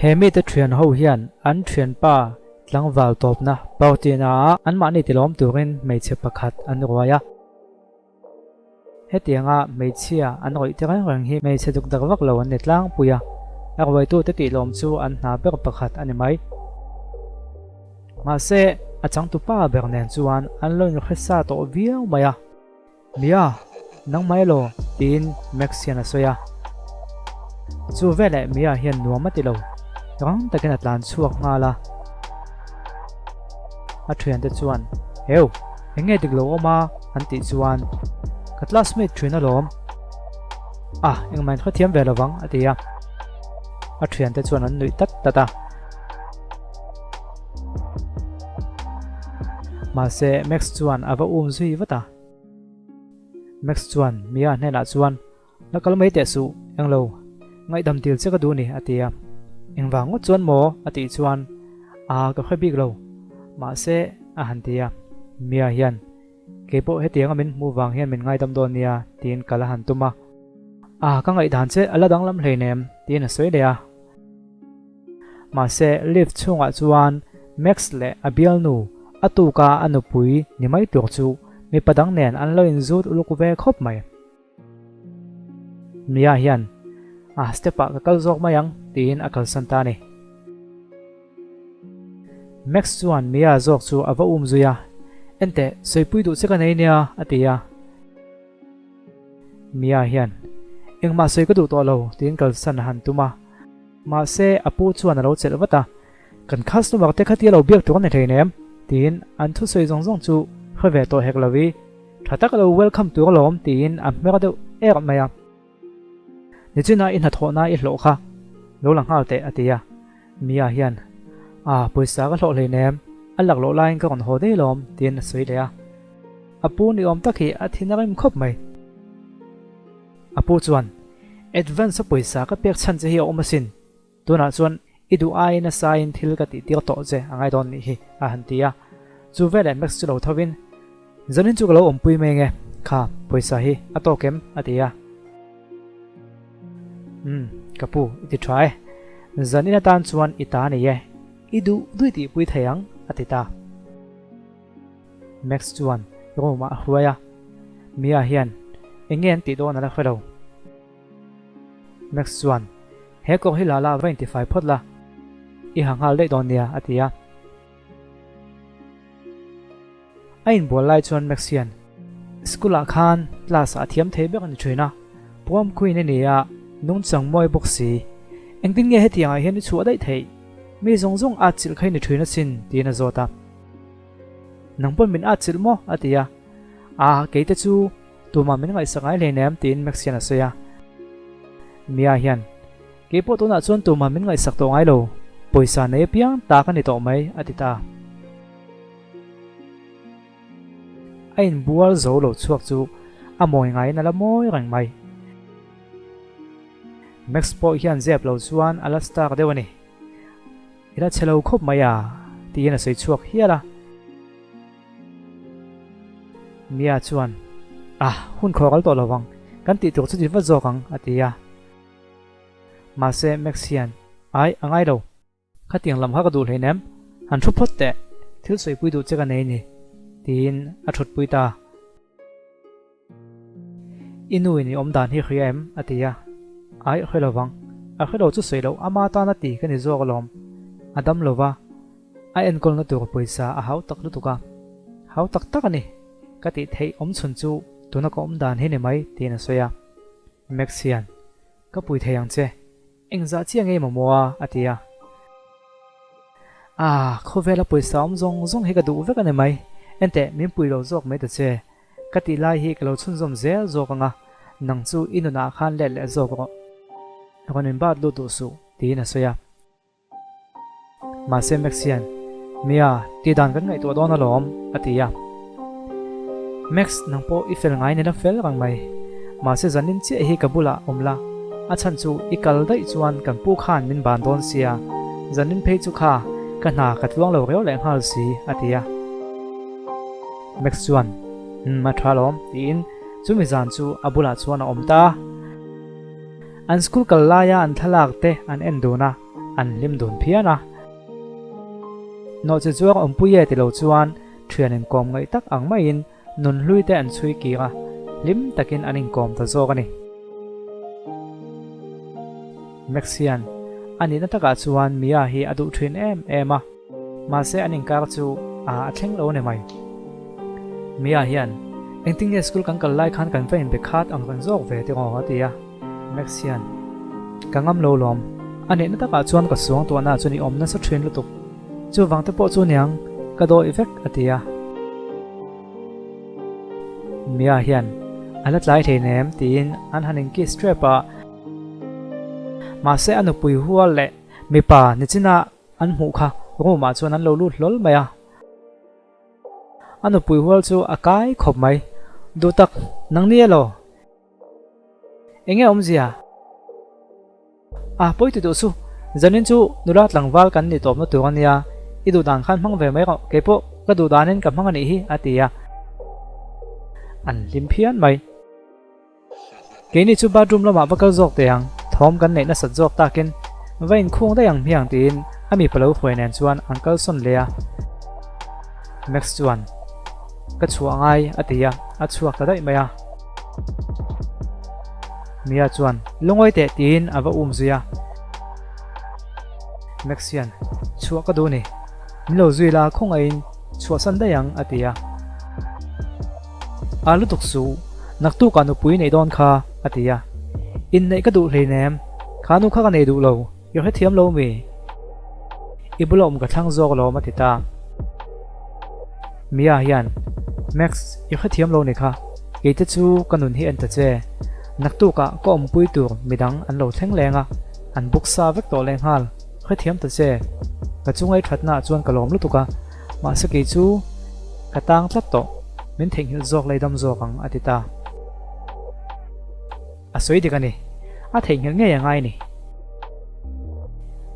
He mite thian ho hian an thianpa tlangval tawpna party-na ah anmahni tilawm turin hmeichhe pakhat an ruai a. Hetianga hmeichhia an rawih te reng reng hi hmeichhe duk dak vak lo an ni tlangpui a, a ruaitute tihlawm chu an hna ber pakhat a ni mai. Mahse, a changtupa ber nen chuan an lo inhre sa tawh viau mai a. Mia, nangmah elaw? tiin Max hian a sawi a. Chu veleh Mia hian nuam a ti lo, rang takin a tlan chhuak nghal a. A thiante chuan, Heu, eng nge dik lo awm a? an tih chuan, Ka classmate thin alawm. Ah, engmah in hrethiam ve lovang, a ti a. A thiante chuan an nuih tat tat a. Mahse, Max chuan a va um zui vat a. Max chuan Mia hnenah chuan, La kal mai teh suh, englo, ngaihdam dil che ka duh ni, a ti a. Engvang ngawt chuan maw? a tih chuan, Aa, ka hre bik lo. Mahse, a han ti a. Mia hian, Kei pawh hetianga min hmuh vang hian min ngaidam dawn nia, tiin kal a han tum a. Aa, ka ngaihdan che a la danglam hleinem, tiin a sawi leh a. Mahse, lift chhungah chuan Max leh a bialnu, a tuka a nupui ni mai tur chu mipa dang nen an lo inzut uluk ve khawp mai. Mia hian, A step-ah ka kal zawk mai ang, tiin a kalsan ta a ni. Max chuan Mia zawk chu a va um zui a, Enteh, sawipui duh che ka nei nia, a ti a. Mia hian, Engmah sawi ka duh tawh lo, tiin kalsan a han tum a. Mahse, a pu chuan a lo chelh vat a, Kan customer te khatia lo biak tur a ni hleinem, tiin an thusawi zawng zawng chu hre ve tawh hek lo i, tha taka lo welcome tur alawm, tiin a hmer deuh er mai a. Nichina i hnathawhna i hlawh kha lo la nghal teh, a ti a. Mia hian, A, pawisa ka hlawh hleinem, a laklawh laiin ka rawn haw daih alawm, tiin a sawi leh a. A pu ni awm tak hi a thin a rem khawp mai. A pu chuan, Advance a pawisa ka pek chhan che hi a awm asin. Tunah chuan i duh aiin a saiin thil ka tih tir tawh che a ngai dawn nih hi, a han ti a. Chu veleh Max chu lo thovin, Zanin chu ka lo awmpui mai nge, kha pawisa hi a tawk em? a ti a. Umm, ka pu, i ti tha e. Zanin atan chuan i ta a ni e, i duh duih tihpui thei ang, a ti ta. Max chuan room ah a hruai a, Mia hian eng nge an tih dawn a la hre lo. Max chuan, He kawr hi la la va intifai phawt la, i ha nghal daih dawn nia, a ti a. A inbual lai chuan Max hian, School ah khan class ah a thiam thei ber a ni thin a, prom queen i ni a, nungchang mawi bawk si. Engtin nge hetiang ah hian i chhuah daih theih? Mi zawng zawng atchilh kha i ni thin asin, tiin a zawt a. Nang pawn min atchilh maw? a ti a. Aa, kei te chu tumah min ngaihsak ngai hleinem, tiin Max hian a sawi a. Mia hian, Kei pawh tunah chuan tumah min ngaihsak tawh ngai lo, pawisa nei apiang ta ka ni tawh mai, a ti ta. A inbual zo lo chhuak chu a mawi ngaiin a la mawi reng mai. Max pawh hian zep lo chuan a la star deuh a ni. I la chhe lo khawp mai a, tiin a sawi chhuak hial a. Mia chuan, Ah, hun khawh kal tawh lo vang, kan tih tur chu ti vat zawk ang, a ti a. Mahse, Max hian, Ai, a ngai lo. Khatiang lam kha ka duh hleinem, han thu phawt teh, thil sawipui duh che ka nei ni, tiin a thutpui ta. I nu in i awm dan hi hria em? a ti a. Ai, hre lo vang. A hre lo chu sawi loh, ama tana ti ka ni zawk alawm. A dam lo va, a enkawlna tur pawisa a hau tak lutuk a. Hau tak tak a ni, ka tih theih awm chhun chu tuna ka awm dan hi ni mai, tiin a sawi a. Max hian, Ka pui thei ang che. Engzah chiah nge maw maw a? a ti a. Ah, khawvela pawisa awm zawng zawng hi ka duh vek a ni mai. Enteh, min pui lo zawk mai ta che. Ka tih lai hi ka lo chhunzawm zel zawk ang a, nang chu i nunah khan let leh zawk rawh. Rawn inbat lut duh suh, tiin a sawi a. Mahse Max hian, Mia, tih dan kan ngaihtuah dawn alawm, a ti a. Max, nang pawh i fel ngai nila fel reng mai. Mahse zanin chiah hi ka bulah awm la, a chhan chu i kal daih chuan kan pu khan min ban dawn sia, zanin phei chu kha ka hna ka tluang lo reu leh nghal si, a ti a. Max chuan, Umm, a tha alawm, tiin chumi zan chu a bulah chuan a awm ta. An school kal laia an thlalak te an en dun a. an hlim dun phian a. Nawhchi zuar awmpui e ti lo chuan thian inkawm ngaih tak ang maiin nun hlui te an chhui kir a, hlim takin an inkawm ta zawk a ni. Max hian a nihna takah chuan Mia hi a duh thin em em a, mahse an inkar chu a a thleng lo a ni mai. Mia hian, Engtin nge school kan kal lai khan kan va inbe khat ang reng zawk ve tiraw? a ti a. Max hian, Ka ngam lo lawm. A nihna takah chuan ka suang tuahna chuan i awm nasa thin lutuk. Chuvang te pawh chu niang, ka dawih vek, a ti a. Mia hian, A la tlai hlei nem, tiin an han inkiss trep a. Mahse a nupui hual leh mipa nichina an hmuh kha room ah chuan an lo lut hlawl mai a. A nupui hual chu a kai khawp mai. Duh tak, nang ni elaw? Enge awmzia? A pawi ti duh su, zanin chu nula tlangval kan ni tawpna tur a nia, i duh dan khan hmang ve mai rawh, keipawh ka duh danin ka hmang a nih hi, a ti a. An hlim phian mai. Keini chu bathroom lamah va kal zawk teh ang, thawm kan neih nasat zawk takin va inkhung daih ang hmiang tiin a mipa lo hruai nen chuan an kalsawn leh a. Max chuan, Ka chhuah ngai, a ti a, a chhuak ta daih mai a. Mia chuan, Lungawi teh tiin a va um zui a. Max hian, Chhuah ka duh ni, min lo zui la khawngaihin chhuahsan daih ang, a ti a. A lutuk suh, naktukah nupui neih dawn kha, a ti a. Inneih ka duh hleinem, kha nu kha ka nei duh lo, i hrethiam lo mi? I bula awm ka thlang zawk alawm, a ti ta. Mia hian, Max, i hrethiam lo ni kha, keite chu ka nun hi en ta che. Naktukah ka awmpui tur midang an lo thleng leng a, an buk sa vek tawh lehnghal, hrethiam ta che. Ka chungai thatnaah chuan ka lawm lutuk a. Mahse kei chu ka tang tlat tawh, min theihnghilh zawk lei dam zawk ang a ti ta. A sawi dik a ni, a theihnghilh ngei a ngai ni.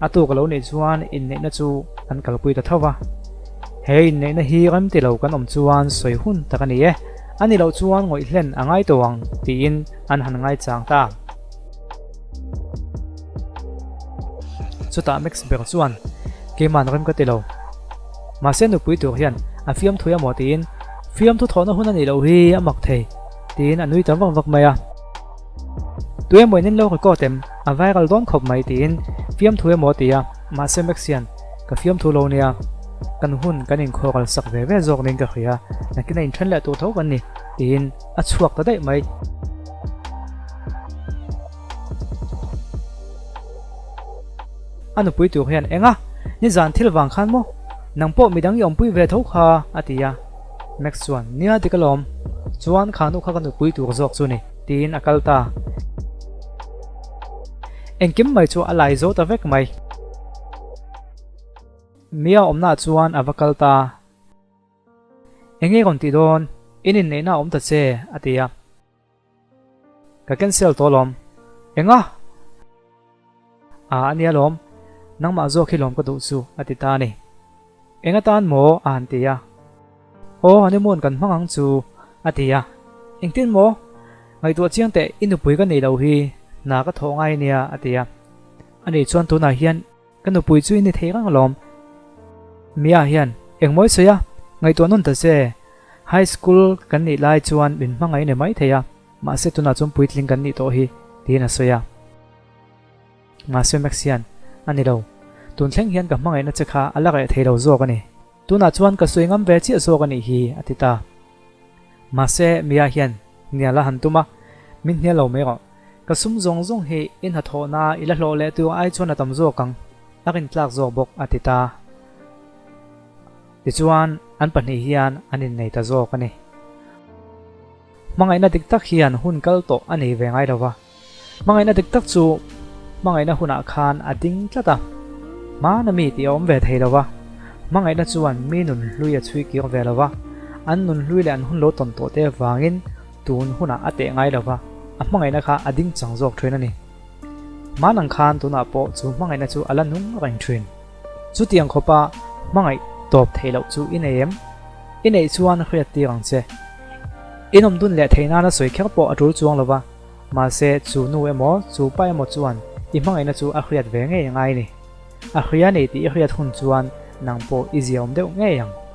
A tuk a lo nih chuan inneihna chu an kalpui ta tho va. He inneihna hi remti lo kan awm chuan sawi hun tak a ni e, a ni loh chuan ngawih hlen a ngai tawh ang tiin an han ngaichang ta. Chutah Max ber chuan, Keiman rem ka ti lo. Mahse nupui tur hian a fiamthui amaw tiin, Fiamthu thawhna hun a nih loh hi a mak thei, tiin a nui ta vak vak mai a. Tu emaw in lo record em, a viral dawn khawp mai tiin fiamthu emaw a ti a, mahse Max hian, Ka fiamthu lo nia, kan hun kan inkhawral sak ve ve zawk niin ka hria, nakin a inthen leh tur tho kan ni, tiin a chhuak ta daih mai. A nupui tur hian, Enga? Nizan thil vang khan maw? Nang pawh midang i awmpui ve tho kha, a ti a. Max chuan, Nia dik alawm. Chuan kha nu kha ka nupui tur zawk chu ni, tiin a kal ta. Engkim mai chu a lai zo ta vek mai. Mia awmnaah chuan a va kal ta. Enge rawn tih dawn? In inneihna a awm ta che, a ti a. Ka cancel tawh alawm. Enga? A, a nia lawm. Nangmah zawk hi lawm ka duh chu, a ti ta a ni. Enga tan maw? a han ti a. Aw, honeymoon kan hmang ang chu, a ti a. Engtin maw? Ngaihtuah chiang teh, i nupui ka neih loh hi, hna ka thawh ngai nia, a ti a. Ani chuan tunah hian Ka nupui chu i ni thei reng alawm. Mia hian engmawi sawi a, ngaihtuah nawn ta che. High school kan nih lai chuan min hmangaih ni mai thei a, mahse tunah chuan puitling kan nih tawh hi, tiin a sawi a. Mahse Max hian, A ni lo. Tun thleng hian ka hmangaihna che kha a la reh thei lo zawk a ni. Tunah chuan ka sawi ngam ve chiah zawk a nih hi, a ti ta. Mahse Mia hian hnial a han tum a, Min hnial lo mai rawh. Ka sum zawng zawng hi i hnathawhna i la hlawh leh tur ai chuan a tam zawk ang, a rintlak zawk bawk, a ti ta. Tichuan, an pahnih hian an innei ta zawk a ni. Hmangaihna dik tak hian hun kal tawh a nei ve ngai lo va. Hmangaihna dik tak chu hmangaihna hunah khan a ding tlat a, hmana mi tih a awm ve thei lo va. Hmangaihna chuan mi nun hlui a chhui kir ve lo va, an nun hlui leh an hun lo tawn tawh te avangin Tun hunah a teh ngai lova, a hmangaihna kha a ding chang zawk thin a ni. Hman ang khan tunah pawh chu hmangaihna chu a la nung reng thin. Chutiang khawpa hmangaih tawp theih loh chu i nei em? I neih chuan hriat tir ang che. Inawm dun leh theih nana sawi kher pawh a tul chuang lova, mahse chu nu emaw chu pa emaw chuan i hmangaihna chu a hriat ve ngei ngai a ni. A hria nei tih i hriat hun chuan nang pawh i ziaawm deuh ngei ang.